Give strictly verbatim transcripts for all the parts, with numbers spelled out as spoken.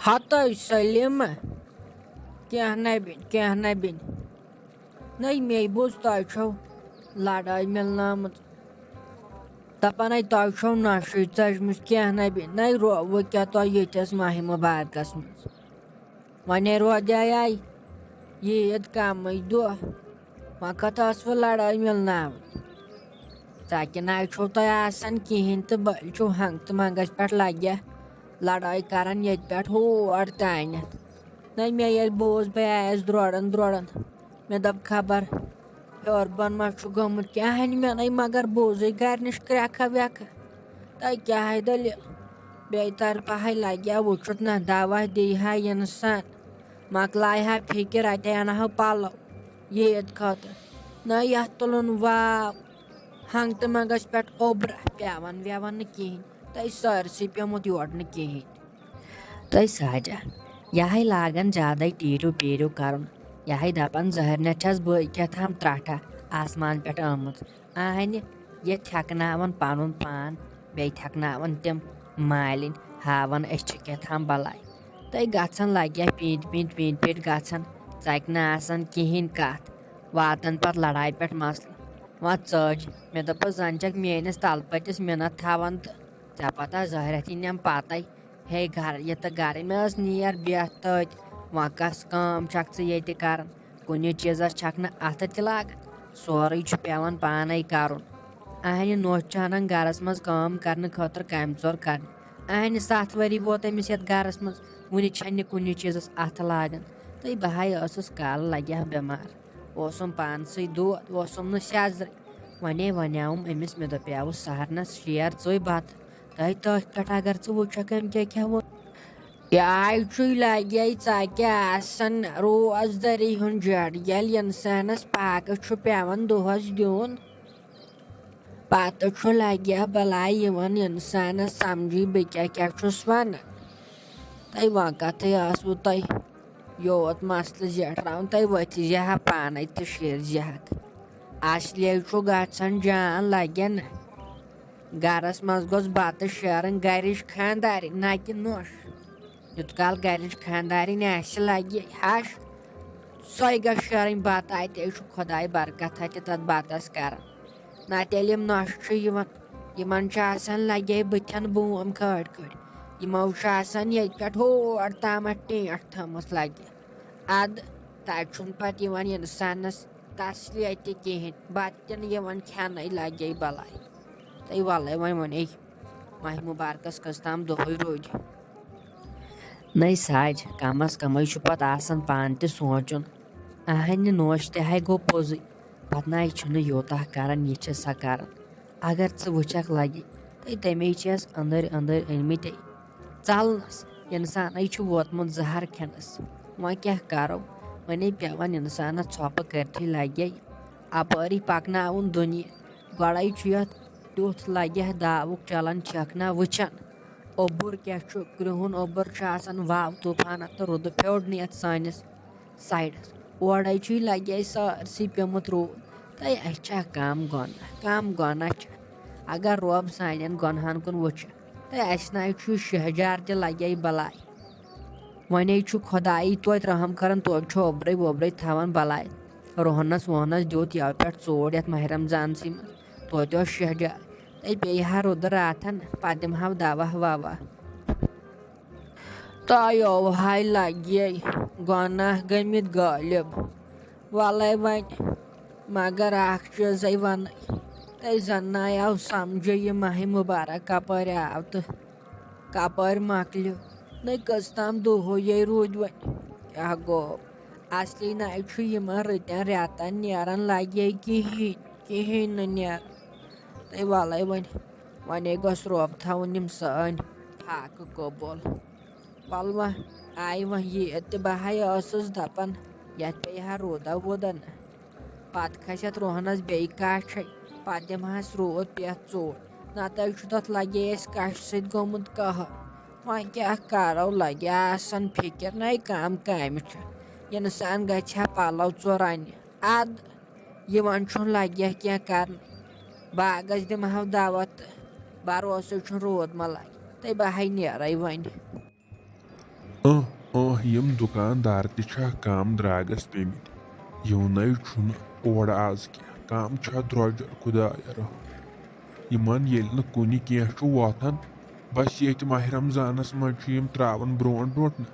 ہتٲے سلیمہ، کینٛہہ نہ بِن، کینٛہہ نہ بِن۔ نَے مے بوٗز تۄہہِ چھو لڑٲے مِلنٲمٕژ۔ دَپان ہے تۄہہِ چھو نشے ژٔجمٕژ، کینٛہہ نہ بِن۔ نَے رو وۄنۍ کیٛاہ تۄہہِ ییٚتھس ماہِ مُبارکس منٛز؟ وۄنۍ روزے یہِ عید کمٕے دۄہ، وۄنۍ کتھ ٲسوٕ لڑٲے مِلناوٕنۍ؟ ژکہِ نہ چھو تۄہہِ آسان کِہیٖنۍ تہٕ بٔلۍ چھِو ہنٛگ تہٕ منٛگس پٮ۪ٹھ لگہِ لڑٲے کران ییٚتہِ پٮ۪ٹھ ہور تانٮ۪تھ۔ نہ مےٚ ییٚلہِ بوٗز، بہٕ آیس دروران دروران، مےٚ دوٚپ خبر ہیوٚر بۄن ما چھُ گوٚمُت کیٛاہ ہنہِ مےٚ نَے مگر بوٗزٕے گرِ نِش کرٛٮ۪کھا وٮ۪کھا۔ تۄہہِ کیٛاہ ہے دٔلیٖل؟ بیٚیہِ طرفہٕ ہے لگہِ ہا وُچھُتھ نہ دوا دی ہا اِنسان، مۄکلایہِ ہا فِکر، اَتہِ اَنہٕ ہا پَلو یہِ عید خٲطرٕ۔ نہ یَتھ تُلُن واو، ہنٛگ تہٕ منٛگَس پٮ۪ٹھ اوٚبرَہ، پٮ۪وان وٮ۪وان نہٕ کِہیٖنۍ، تۄہہِ سٲرسٕے پیوٚمُت یورٕ نہٕ کِہیٖنۍ۔ تۄہہِ ساجا، یہِ ہے لاگان زیادَے ٹیٖرِو پیٖرِو کَرُن، یہِ ہے دَپان زہرنٮ۪تھ چھَس بہٕ کیٛاہ تام ترٛٹھا آسمان پٮ۪ٹھ آمٕژ۔ اہنہِ، یہِ تھٮ۪کناوان پنُن پان، بیٚیہِ تھٮ۪کناوان تِم مالِنۍ، ہاوان أسۍ چھِ کیٛاہ تام بلاے۔ تہٕ گژھان لگہِ ہا پیٖنتۍ پیٖنتۍ پیٖنتۍ پیٖنتۍ گژھان، ژکہِ نہٕ آسان کِہیٖنۍ کتھ۔ واتان پتہٕ لڑایہِ پٮ۪ٹھ مسلہٕ۔ وۄنۍ ژٔج۔ مےٚ دوٚپُس، زن چھکھ میٲنِس تلہٕ پٔتِس مِنت تھاوان تہٕ ژےٚ پتہ زہرٮ۪تھ یی نٮ۪م پتے۔ ہے گرٕ، یہِ تہٕ گرٕ، مےٚ ٲس نیر بیتھ تٔتۍ۔ وۄنۍ کس کٲم چھکھ ژٕ ییٚتہِ کران؟ کُنہِ چیٖزس چھکھ نہٕ اتھٕ تہِ لاگان، سورُے چھُ پٮ۪وان پانے کرُن۔ اہنہِ نوٚش چھِ انان گرس منٛز کٲم کرنہٕ خٲطرٕ کامہِ ژور کرنہِ۔ اہنہِ ستھ ؤری ووت أمِس یتھ گرس منٛز، وُنہِ چھنہٕ کُنہِ چیٖزس اتھٕ لاگان۔ تہٕ بہٕ ہاے ٲسٕس کالہٕ لگہِ ہا بٮ۪مار، اوسُم پانسٕے دود، اوسُم نہٕ سیٚزرٕے۔ ونے ونیاوُم أمِس، مےٚ دپیاوُس سہرنس، شیر ژٕے بتہٕ، تہٕ تٔتھۍ پٮ۪ٹھ اگر ژٕ وٕچھکھ أمۍ کیٛاہ کھٮ۪وُن۔ یہِ آے چھُے لگے ژکہِ آسان روزدٔری ہُنٛد جڑ، ییٚلہِ اِنسانس پاکہٕ چھُ پٮ۪وان دۄہس دیُن، پتہٕ چھُ لگہِ بلاے یِوان اِنسانس سمجھی بہٕ کیٛاہ کیٛاہ چھُس ونان۔ تۄہہِ وۄنۍ کتھٕے ٲسوٕ تۄہہِ یوت مسلہٕ زیٹھراوُن، تۄہہِ ؤتھۍ زِ ہا پانے تہٕ شیٖر زِ ہا۔ اصلی چھُ گژھان جان لگہِ نہٕ۔ گرس منٛز گوٚژھ بتہٕ شیرٕنۍ گرِچ خانٛدارِنۍ، نہ کہِ نوٚش۔ یوٗت کال گرِچ خانٛدارِنۍ آسہِ لگہِ ہش، سۄے گژھِ شیرٕنۍ بتہٕ۔ اتے چھُ خۄداے برکت اتہِ تتھ بتس کران۔ نتہٕ ییٚلہِ یِم نۄشہِ چھِ یِوان، یِمن چھُ آسان لگے بٕتھٮ۪ن بوم کھٲڑۍ کھٲڑۍ۔ یِمو چھُ آسان ییٚتہِ پٮ۪ٹھ ہور تامتھ ٹینٹھ تھٲومٕژ لگہِ۔ ادٕ تتہِ چھُنہٕ پتہٕ یِوان انسانس تسلی تہِ کِہیٖنۍ، بتہٕ تہِ نہٕ یِوان کھٮ۪نَے، لگے بلاے۔ تہٕ وَلَے وۄنۍ وَنے ماہِ مُبارکَس کٔژ تام دۄہٕے روٗدۍ۔ نَے ساج، کم از کمٕے چھُ پتہٕ آسان پانہٕ تہِ سونٛچُن۔ اہنہِ نوش تہِ ہے گوٚو پوٚزُے، پتہٕ نَے چھُنہٕ یوٗتاہ کران، یہِ چھِ سۄ کران۔ اگر ژٕ وٕچھکھ لگہِ، تہٕ تَمے چھِ اَسہِ أنٛدٕرۍ أنٛدٕرۍ أنۍمٕتۍ ژلنس۔ انسانٕے چھُ ووتمُت زہر کھٮ۪نس۔ وۄنۍ کیٛاہ کرو؟ وۄنۍ پیوان انسانس ژھۄپہٕ کٔرتھٕے لگے اپٲری پکناوُن دُنیا۔ گۄڈے چھُ یتھ تیُتھ لگہِ ہا داوُک چلان چھکھ نہ وٕچھان۔ اوٚبُر کیٛاہ چھُ؟ کرٛہُن اوٚبُر چھُ آسان واو طوفانس تہٕ رُدٕ پھیوٚر نِتھ سٲنِس سایڈس۔ اورے چھُے لگے سٲرسٕے پیوٚمُت روٗد۔ تہٕ اَسہِ چھا کم گۄناہ؟ کم گۄناہ چھِ؟ اگر رۄب سانٮ۪ن گۄنہن کُن وٕچھِ، تہٕ اَسہِ نَے چھُ شہجار تہِ لگے بلاے۔ وۄنے چھُ خۄدایی توتہِ رحم کران، توتہِ چھُ اوٚبرے ووٚبرے تھاوان بلاے۔ روہنس ووہنس دیُت یَوٕ پٮ۪ٹھ ژوٗر یَتھ ماہِ رمضانسٕے منٛز، توتہِ اوس شہجار۔ تہٕ بیٚیہِ ہا رُدٕ راتھن، پتہٕ دِمہٕ ہاو دوا ووا۔ تۄہہِ یوہے لگے گۄناہ گٔمٕتۍ غٲلب۔ وَلَے وۄنۍ، مگر اَکھ چیٖزَے وَنَے، تۄہہِ زَن نَے آو سَمجھے یہِ ماہِ مُبارک کَپٲرۍ آو تہٕ کَپٲرۍ مۄکلیو۔ نَے کٔژ تام دۄہو یے روٗدۍ وۄنۍ۔ کیٛاہ گوٚو؟ اَصلی نَے چھُ یِمَن رٕتٮ۪ن رٮ۪تَن نیران لَگے کِہیٖنۍ، کِہیٖنۍ نہٕ نیران۔ تہٕ وَلَے وۄنۍ، وۄنۍ گوٚژھ رۄب تھاوُن یِم سٲنۍ فاقہٕ قبوٗل۔ وَلہٕ وۄنۍ آیہِ وۄنۍ یہِ تہِ، بہٕ ہَے ٲسٕس دَپان، یَتھ پیٚیہِ ہا روٗدا ووٗدا نہ۔ پَتہٕ کھسہِ اَتھ روہنَس بیٚیہِ کاچھَے، پَتہٕ دِمہَس روٗد پٮ۪تھ ژوٗر، نَتہٕ چھُ تَتھ لَگے اَسہِ کَچھِ سۭتۍ گوٚمُت قہر۔ وۄنۍ کیٛاہ کَرو، لَگہِ آسان فِکِر، نَے کَم کامہِ چھِ۔ اِنسان گژھِ ہا پَلو ژور اَنہِ۔ اَدٕ یِوان چھُنہٕ لَگہِ ہا کینٛہہ کَرنہٕ۔ باغَس دِمہٕ ہاو دَوا تہٕ بَروسَے چھُنہٕ روٗد ما لَگہِ۔ تہٕ بہٕ ہَے نیرَے وۄنۍ۔ اہ اہ یِم دُکاندار تہِ چھا کم درٛاگس پیٚمٕتۍ؟ یِونَے چھُنہٕ اورٕ از کینٛہہ، کم چھا درٛۄجر، خدایا رحم۔ یِمن ییٚلہِ نہٕ کُنہِ کینٛہہ چھُ وۄتھان، بس ییٚتہِ ماہِ رمضانس منٛز چھِ یِم ترٛاوان برونٛٹھ برونٛٹھ نہ۔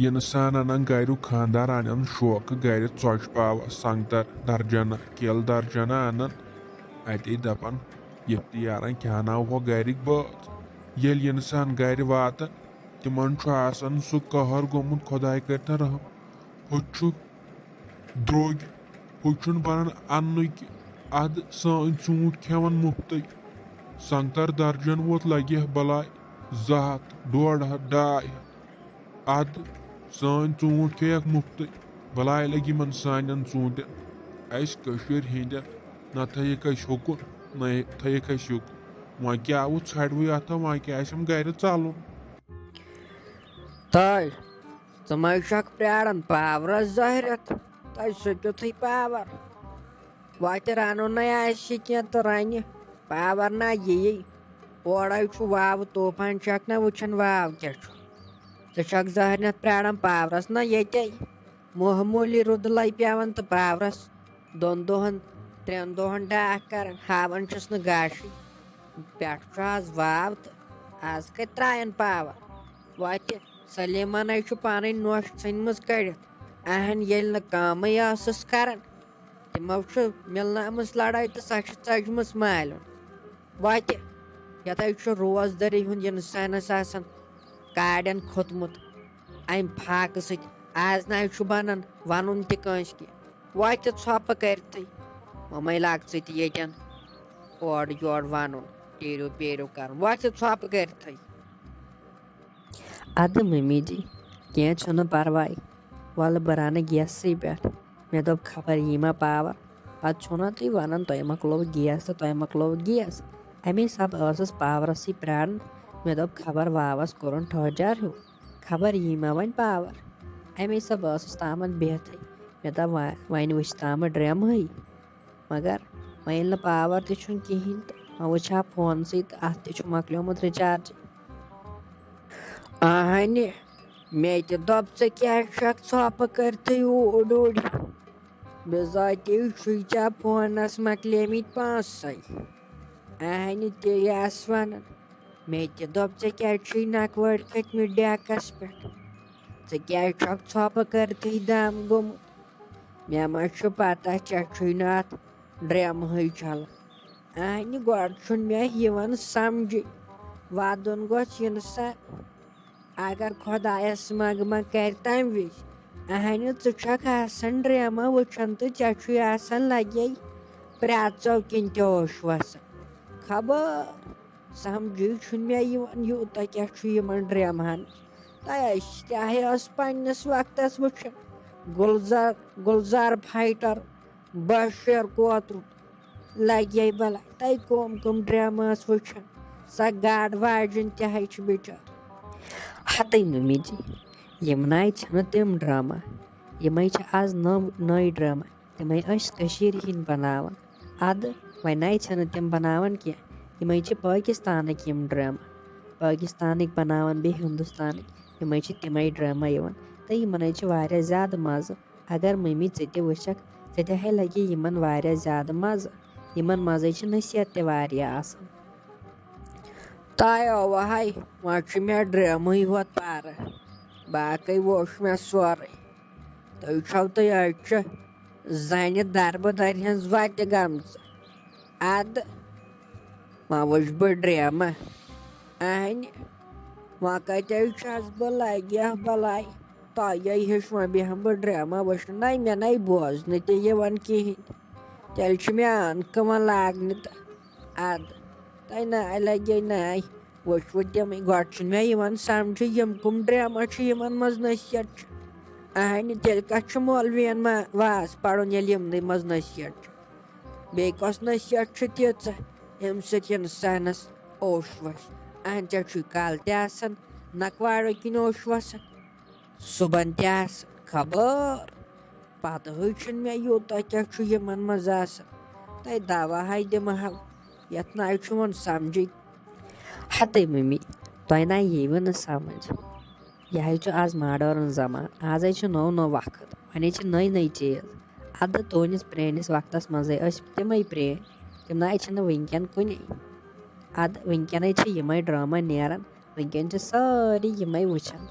یِنہٕ سان انان گریُک خانٛدار، انان شوقہٕ گرِ ژۄچہِ پاوا، سنگتر درجنا، کیلہٕ درجنا انان۔ اتے دپان، یتھ تہِ یارن کیٛاہ ناو ہۄ گرِکۍ بٲژ۔ ییٚلہِ یِنہٕ سان گرِ واتان، تِمن چھُ آسان سُہ قہر گوٚمُت، خۄداے کٔرتن رحم۔ ہُہ چھُ درٛوٚگۍ، ہُہ چھُنہٕ بنان اننُے کینٛہہ۔ ادٕ سٲنۍ ژوٗنٛٹھۍ کھٮ۪وان مُفتٕے۔ سنگتر درجن ووت لگہِ بلاے زٕ ہتھ، ڈۄڈ ہتھ، ڈاے ہتھ۔ ادٕ سٲنۍ ژوٗنٛٹھۍ کھیٚیکھ مُفتٕے، بلاے لگہِ یِمن سانٮ۪ن ژوٗنٛٹھٮ۪ن۔ اسہِ کٔشیٖرِ ہٕنٛدٮ۪ن نہ تھٲیِکھ اسہِ ہُکُن، نہ تھٲیِکھ اسہِ یُکُن۔ وۄنۍ کیٛاہ وُ ژھڑوٕے اتھ، وۄنۍ کیٛاہ آسٮ۪م گرِ ژلُن؟ تاے، ژٕ ما چھکھ پراران پاورس زہرتھ؟ تۄہہِ سُہ کیُتھُے پاور؟ وتہِ رنُن نے آسہِ کینٛہہ تہٕ رنہِ، پاور نا یِیی۔ اورے چھُ واوٕ طوفان، چھکھ نا وٕچھان واو کیٛاہ چھُ؟ ژٕ چھکھ زہرنتھ پراران پاورس نا ییٚتے؟ معموٗلی رُدٕ لے پٮ۪وان تہٕ پاورس دۄن دۄہن، ترٛٮ۪ن دۄہن ڈاکھ کران، ہاوان چھُس نہٕ گاشٕے۔ پٮ۪ٹھٕ چھُ از واو تہٕ از کتہِ ترٛاون پاور؟ وتہِ سلیمانے چھُ پنٕنۍ نۄش ژھٕنمٕژ کٔڑِتھ۔ اہن، ییٚلہِ نہٕ کٲمٕے ٲسٕس کران، تِمو چھُ مِلنٲومٕژ لڑٲے تہٕ سۄ چھِ ژٔجمٕژ مالیُن۔ وتہِ یتھے چھُ روزدٔری ہُنٛد انسانس آسان کاڑٮ۪ن کھوٚتمُت۔ امہِ فاقہٕ سۭتۍ آز نہ چھُ بنان ونُن تہِ کٲنٛسہِ کینٛہہ۔ وتہِ ژھۄپہٕ کٔرتھٕے، وۄمے لاگ ژٕ تہِ ییٚتٮ۪ن اورٕ یورٕ ونُن، ٹیٖرِو پیٖرِو کرُن، وتہِ ژھۄپہٕ کٔرتھٕے۔ ادٕ ممی جی، کینٛہہ چھُنہٕ پرواے، ولہٕ بہٕ رنہٕ گیسسٕے پٮ۪ٹھ۔ مےٚ دوٚپ خبر یی ما پاور، پتہٕ چھُو نا تُہۍ ونان تۄہہِ مۄکلوو گیس تہٕ تۄہہِ مۄکلوو گیس۔ امی سب ٲسٕس پاورسٕے پراران۔ مےٚ دوٚپ خبر واوس کوٚرُن ٹھہجار ہیوٗ، خبر یی ما وۄنۍ پاور۔ امی سب ٲسٕس تامتھ بِہتھٕے۔ مےٚ دوٚپ وۄنۍ، وۄنۍ وٕچھ تامتھ ڈرٛیمہٕے۔ مگر وۄنۍ ییٚلہِ نہٕ پاور تہِ چھُنہٕ کِہیٖنۍ تہٕ وۄنۍ وٕچھِ ہا فونسٕے تہٕ اَتھ تہِ چھُ مۄکلیومُت رِچارجٕے۔ آہنہِ، مےٚ تہِ دوٚپ، ژٕ کیٛازِ چھَکھ ژھۄپہٕ کٔرتھٕے اوٗرۍ اوٗرۍ؟ بِذٲتی چھُے ژےٚ فونس مۄکلیمٕتۍ پونٛسَے۔ آہنہِ تہِ یَس وَنان، مےٚ تہِ دوٚپ، ژےٚ کیٛازِ چھُے نَکوٲرۍ کھٔتمٕتۍ ڈیکَس پٮ۪ٹھ؟ ژٕ کیٛازِ چھَکھ ژھۄپہٕ کٔرتھٕے دم گوٚمُت؟ مےٚ ما چھُ پتہ ژےٚ چھُے نہٕ اَتھ ڈرٛیمہٕے چلان۔ اہنہِ گۄڈٕ چھُنہٕ مےٚ یِوان سمجھے، ودُن گوٚژھ یِنہٕ سا۔ اگر خۄدایس منٛگہٕ منٛگ کرِ تمہِ وِزِ، اہنہِ ژٕ چھکھ آسان ڈرٛیمہٕ وٕچھان تہٕ ژےٚ چھُے آسان لگے پرٛٮ۪تھ ژوکِنۍ تہِ ہوش وسان۔ خبر سمجھے چھُنہٕ مےٚ یِوان یوٗتاہ کیٛاہ چھُ یِمن ڈرٛیمہن۔ تۄہہِ ٲسۍ تہِ ہے ٲس پننِس وقتس وٕچھان گُلزار، گُلزار فایٹر، بشیر کوترُت، لگے بلاے۔ تۄہہِ کٕم کٕم ڈرامہٕ ٲس وٕچھان؟ سۄ گاڈٕ واجِنۍ تہِ ہے چھِ بِچٲر۔ ہتے ممی جی، یِم ناے چھِنہٕ تِم ڈرامہ، یِمے چھِ آز نٔو نٔے ڈرامہ، تِمے أسۍ کٔشیٖرِ ہِنٛدۍ بناوان۔ ادٕ وۄنۍ ناے چھِنہٕ تِم بناوان کینٛہہ، یِمے چھِ پٲکِستانٕکۍ یِم ڈرامہ، پٲکِستانٕکۍ بناوان بیٚیہِ ہندوستانٕکۍ، یِمے چھِ تِمے ڈرامہ یِوان تہٕ یِمنے چھِ واریاہ زیادٕ مزٕ۔ اگر ممی ژٕ تہِ وٕچھکھ، ژےٚ تہِ ہے لگی یِمن واریاہ زیادٕ مزٕ۔ یِمن منٛزے چھِ نصیحت تہِ واریاہ آسان۔ تۄہہِ اوہے، وۄنۍ چھُ مےٚ ڈرٛیمٕے ہوت پرٕ، باقٕے ووٚچھ مےٚ سورُے۔ تُہۍ چھِو تُہۍ أزچہِ زنہِ دربہٕ درِ ہٕنٛز وتہِ گٔمژٕ۔ ادٕ وۄنۍ وٕچھ بہٕ ڈرٛیمہٕ۔ اہنہِ، وۄنۍ کتہِ چھس بہٕ لگہِ بلاے؟ تۄہے ہیوٚچھ وۄنۍ بیٚہمہٕ بہٕ ڈرٛاما وٕچھُن۔ نَے، مےٚ نَے بوزنہٕ تہِ یِوان کِہیٖنۍ۔ تیٚلہِ چھُ مےٚ عٲنکہٕ وۄنۍ لاگنہِ تہٕ اَدٕ تۄہہِ نَے لَگے نَے۔ وٕچھ وۄنۍ تِمَے، گۄڈٕ چھُنہٕ مےٚ یِوان سَمجھٕے یِم کٕم ڈرٛاما چھِ، یِمَن منٛز نصیحت چھِ۔ اَہَنہِ، تیٚلہِ کَتھ چھُ مولوِیَن ما واز پَرُن، ییٚلہِ یِمنٕے منٛز نصیحت چھُ؟ بیٚیہِ کۄس نصیحت چھِ تیٖژاہ، ییٚمہِ سۭتۍ اِنسانَس اوش وَسہِ؟ اَہَن، ژےٚ چھُے کالہٕ تہِ آسان نَکواڑو کِنۍ اوش وَسان۔ صُبحن تہِ آسہٕ خبر، پتہٕ ہٕے چھُنہٕ مےٚ یوٗتاہ کیٛاہ چھُ یِمن منٛز آسان۔ تۄہہِ دوا ہاے دِمہٕ ہاو، یتھ ناے چھُ وۄنۍ سمجھٕے۔ ہتے ممی، تۄہہِ ناے ییٖوٕ نہٕ سمجھ۔ یہِ حظ چھُ آز ماڈٲرٕن زمانہٕ، آز حظ چھُ نوٚو نوٚو وقت، وۄنۍ حظ چھِ نٔے نٔے چیٖز۔ اَدٕ تُہٕنٛدِس پرٛٲنِس وقتَس منٛزٕے ٲسۍ تِمَے پرٛٲنۍ، تِم نہ حظ چھِنہٕ وٕنکٮ۪ن کُنے۔ اَدٕ وٕنکٮ۪ن حظ چھِ یِمَے ڈرٛاما نیران، وٕنکٮ۪ن چھِ سٲری یِمَے وٕچھان۔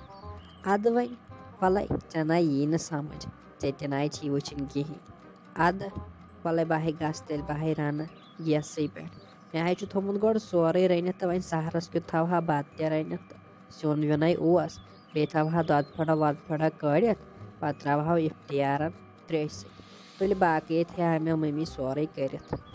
اَدٕ وۄنۍ وَلَے، ژےٚ نہ یی نہٕ سَمٕجھ، ژےٚ تہِ نہ حظ چھِی وٕچھِنۍ کِہیٖنۍ۔ اَدٕ وَلَے، بہٕ ہے گژھٕ تیٚلہِ، بہٕ ہے رَنہٕ گیسٕے پٮ۪ٹھ۔ مےٚ حظ چھُ تھوٚمُت گۄڈٕ سورُے رٔنِتھ، تہٕ وۄنۍ سحرَس کیُتھ تھاوہا بَتہٕ تہِ رٔنِتھ، سیُن ویُنَے اوس، بیٚیہِ تھاوہا دۄدٕ پھٔڑا وۄدٕ پھٔڑا کٲڑِتھ، پَتہٕ ترٛاوہو اِفتِیارَن ترٛیشہِ سۭتۍ۔ تُلہِ باقٕے تھایہِ مےٚ مٔمی سورُے کٔرِتھ۔